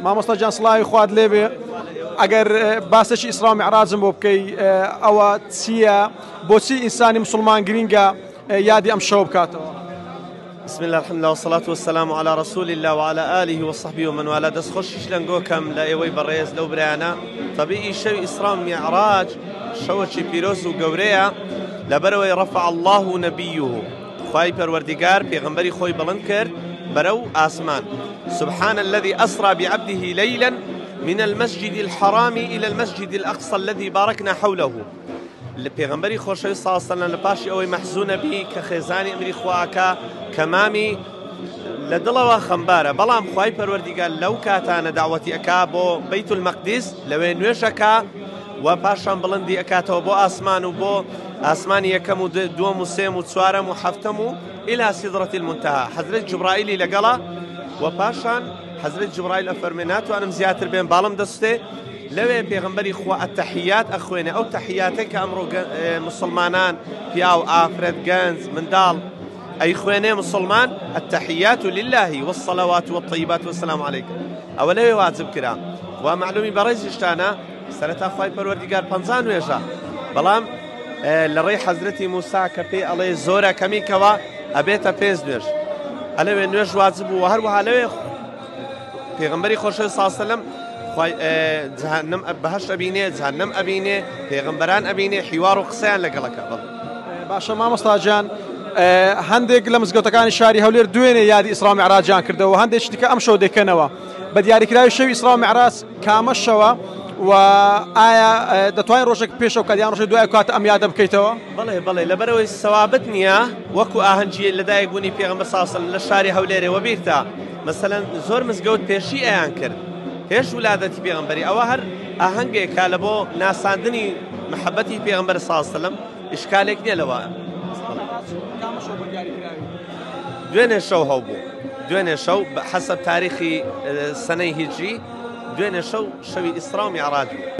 مامۆستا گیان سڵاوی خوات لێبێ ئەگەر باسێکی ئیسرا و میعراجم بۆ بکەی ئەوە چییە بۆچی ئینسانی مسلمان گرینگە یادی ئەم شەو بکاتەوە؟ بسم الله الحمد لله والصلاة والسلام على رسول الله وعلى آله وصحبه ومن والاه دەست خۆشیش لەنگۆ کەم لە ئێوەی بەڕێز لەو برایانە طبیعی شەوی ئیسرا و میعراج شەوەکی پیرۆز و گەورەیە لەبەرەوەی رفع الله نبيه خوای پەروەردگار پێغەمبەری خۆی بڵند کرد بەرەو ئاسمان سبحان الذي أسرى بعبده ليلا من المسجد الحرام إلى المسجد الأقصى الذي باركنا حوله لە پێغەمبەری خۆشەویست صلی الله علیه و سلم لە پاشی ئەوەی مەحزونە بی کە خێزانی ئەمری خواکە کەمامی لە دڵەوە خەمبارە بەڵام خوای پەروەردیگار لەو کاتانە داوەتی ئەکا بۆ بەیت المەقدس لەوێ نوێژەکە و پاشان بڵندی ئەکاتەوە بۆ ئاسمان و بۆ ئاسمانی یەکەم و دووەم و سێم و چوارەم و حەفتەم و إلى سدرة المنتهى حەزرەت جبرائیلی لەگەڵە و پاشان حەزرەت جبرائیل ئەفەرمێ ناتوانم زیاتر بێم باڵم دەستێ لەوێ پێغەمبەری خوا التحیات ئەخوێنێ ئەو تەحیاتەی کە ئەمڕۆ مسلمانان پیاو ئافرەت گەنج منداڵ ئەیخوێنێ مسلمان التحیات لله والصلوات والطیبات والسلام علیکم ئەوە لەوێ واجب کرا و معلومی بەڕێزیشتانە سەرەتا خوای پەروەردیگار 50 نوێژە بەڵام لە ڕێی حەزرەتی موسا کە پێی ئەڵێ زۆرە کەمی کەوە ئەبێتە پێنج نوێژ ئەلەوێ نوێژ واجب بوو هەروەها لەوێ پێغمبەری خۆشەویست صلی الله علیه و سلم خوای جهنم بەهەشت ئەبینێ جهنم ئەبینێ پێغمبەران ئەبینێ حیوار و قسەیان لەگەڵەکە بەڵێ باشە مامۆستا گیان هەندێک لە مزگەوتەکانی شاری هەولێر دوێنێ یادی ئیسرا و میعراجیان کردەوە هەندێکی دیکە ئەم شەو دەکەنەوە بە دیاریکراوی شەوی ئیسرا و میعراج کامە شەوە و ئایا دەتوانین ڕۆژێک پێش ئەو کات یان ڕۆژێک دوای ئەو کاتە ئەم یادە بکەیتەوە؟ بەڵێ بەڵێ لەبەرئەوەی سەوابت نییە وەکو ئاهەنگی لەدایک بوونی پێغەمبەر صلی اللە علیه و سلم لە شاری هەولێرێ وەبیرتە مەسەلەن زۆر مزگەوت پێشی ئەیان کرد پێش ولادەتی پێغەمبەری ئەوە هەر ئاهەنگێکە لە بۆ ناساندنی محەبەتی پێغەمبەر صلی اللە علیه و سلم ئیشکالێک نییە لەوە دوێنێ شەو هەبوو دوێنێ شەو حەسەب تاریخی سنەی هیجری دوێنێ شەو شەوی ئیسرا و میعراج بوو.